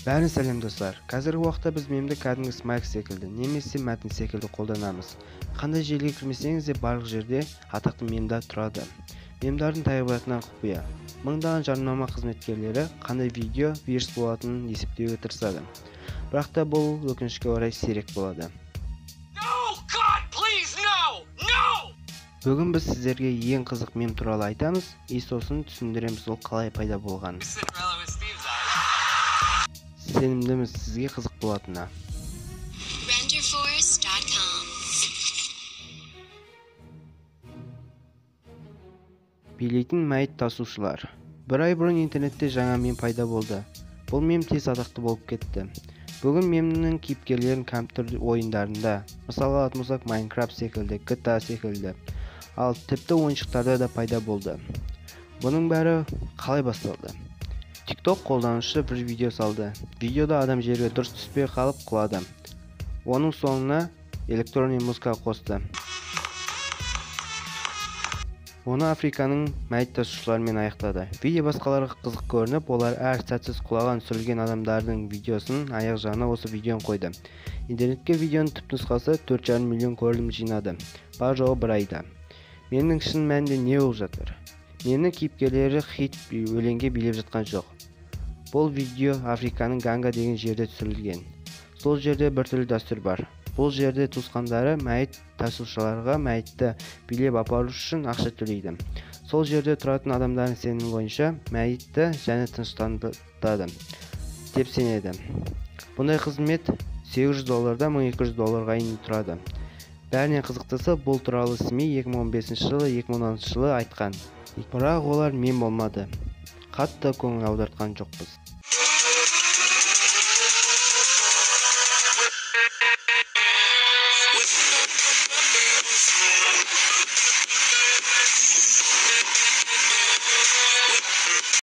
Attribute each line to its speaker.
Speaker 1: Бәрін сәлем достар. Қазіргі уақытта біз мемді кәдімгі смайлик секілді немесе мәтін секілді қолданамыз. Қандай желіге кірмесеңіз де барлық жерде атақты мемдар тұрады. Мемдардың табиғатынан құпия. Мыңдаған жарнама қызметкерлері қандай видео вирус болатынын есептеуге тырысады. Бірақ та бұл өкінішке орай сирек болады.
Speaker 2: No, God, please, no! No!
Speaker 1: Бүгін біз сіздерге ең қызық мем туралы айтамыз, и сосын түсіндіреміз ол қалай пайда болғанын.
Speaker 2: Cinderella with Steve's eyes.
Speaker 1: Сенімдіміз сізге қызық болатынына.
Speaker 3: Renderforce.com.
Speaker 1: Билейтін мәйіт тасушылар. Бір ай бұрын интернетте жаңа мем пайда болды. Бұл мем тез атақты болып кетті. Бүгін мемнің кейіпкерлерін компьютер ойындарында, мысалға алатын болсақ Minecraft секілді, GTA секілді, ал тіпті ойыншықтарда да пайда болды. Бұның бәрі қалай басталды? TikTok қолданушы бір видео салды. Видеода адам жерге дұрыс түспей қалып құлады. Оның соңына электронный музыка қосты. Оны Африканың мәйіт тасушыларымен аяқтады. Видео басқаларға қызық көрініп, олар әр сәтсіз құлаған сүрілген адамдардың видеосын аяқ жағына осы видеоны қойды. Интернетке видеоның түпнұсқасы 4,5 миллион көрілім жинады. Бар жоғы бір айда. Менің шын мәнінде не болып жатыр? Мені кейіпкерлері хит өлеңге билеп жатқан жоқ. Бұл видео Африканың Ганга деген жерде түсірілген. Сол жерде біртүрлі дәстүр бар. Бұл жерде туысқандары мәйіт тасушыларға мәйітті билеп апару үшін ақша төлейді. Сол жерде тұратын адамдардың сенімі бойынша мәйітті және тыныштандырады деп сенеді. Бұндай қызмет 800 доллардан 1200 долларға дейін тұрады. Бәрінен қызықтысы бұл туралы СМИ 2015 жылы, 2016 жылы айтқан. Бірақ олар мем болмады. Қатты көңіл аудартқан жоқпыз.